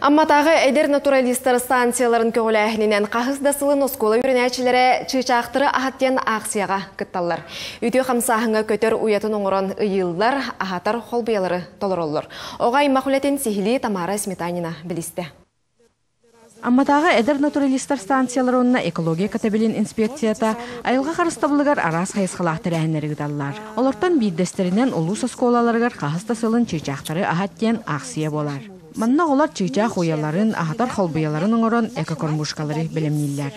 Амматааҕы эдэр натуралистар станцияларын көҕүлээһининэн хаһыс да сылын оскуола үөрэнээччилэрэ чыычаахтары аһат диэн аахсыйаҕа кытталлар. Үтүө хамсааһыҥҥа көтөр уйатын оҥорон ыйыыллар, аһатар холбуйалары толороллор. Оҕо аймах үлэтин сиһилии Тамара Сметанина билистэ. Амматааҕы эдэр натуралистар станциялара уонна экология кэтэбилин инспекцията айылҕа харыстабылыгар араас хайысхалаах тэрээһиннэри ыыталлар. Олортон биирдэстэринэн улуус оскуолаларыгар хаһыс да сылын чыычаахтары аһат диэн аахсыйа буолар. Манна оҕолор чыычаах уйаларын, аһатар холбуйаларын оҥорон экокормушкалары бэлэмнииллэр.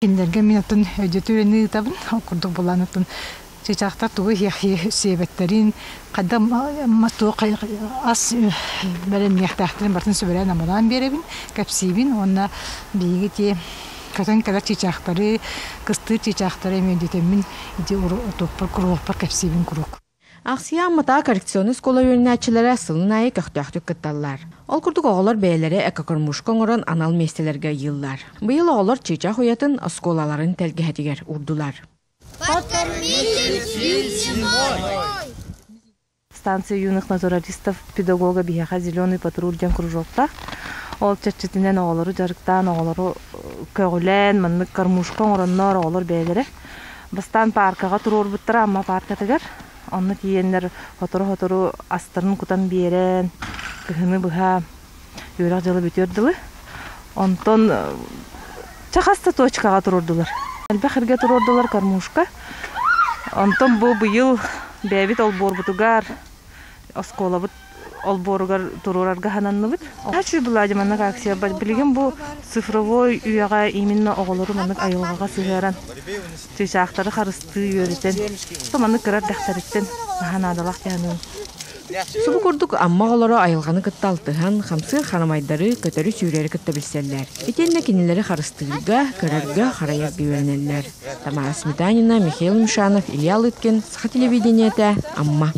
Кинилэргэ мин оттон өйдөтүү үлэни ыытабын. Ол курдук булан оттон чыычаахтар тугу сиэбэттэрин, хайдах туох ас бэлэмниэхтээхтэрин барытын сүбэлээн-амалаан биэрэбин, кэпсиибин уонна биһиги ити көтөн кэлэр чыычаахтары, кыстыыр чыычаахтары эмиэ өйдөтөммүн ити куруһуокпар кэпсиибин куруук. Аахсыйа Амматааҕы коррекционнай оскуола үөрэнээччилэрэ сылын аайы көхтөөхтүк кытталлар. Ол курдук оҕолор бэйэлэрэ экокормушка оҥорон анал миэстэлэргэ ыйыыллар. Быйыл оҕолор чыычаах уйатын оскуолаларын тэлгэһэтигэр уурдулар. Станция юных натуралистов педагога биһиэхэ «Зеленый патруль» диэн кружоктаах. Ол чэрчитинэн оҕолору дьарыктаан, оҕолору көҕүлээн, маннык кормушка оҥороннор оҕолор бэйэлэрэ. Бастаан пааркаҕа туруорбуттара Амма пааркатыгар. Онно тиийэннэр сотору-сотору астарын кутан биэрэн, кыһыны быһа үөрэх дьыла бүтүөр дылы. Онтон чэ хас да точкаҕа туруордулар. Элбэх эргэ туруордулар кормушка. Онтон бу быйыл бэйэбит олбуорбутугар оскуолабыт олбуоругар туруорарга сананныбыт. Хочу была маннык акция билигин бу цифровой үйэҕэ именно оҕолору маннык айылҕаҕа сыһыаран чыычаахтары харыстыы үөрэтэн маннык кыра эрдэхтэриттэн наһаа наадалаах дьаһаныы. Субу курдук Амма оҕолоро айылҕаны кытта алтыһан, хамсыыр харамайдары, көтөрү-сүүрэри кытта билсэллэр. Итиэннэ кинилэри харыстыырга, көрөргө, харайарга үөрэнэллэр. Тамара Сметанина, Михаил Мишанов, Илья Лыткин, Саха телевидениетэ, Амма.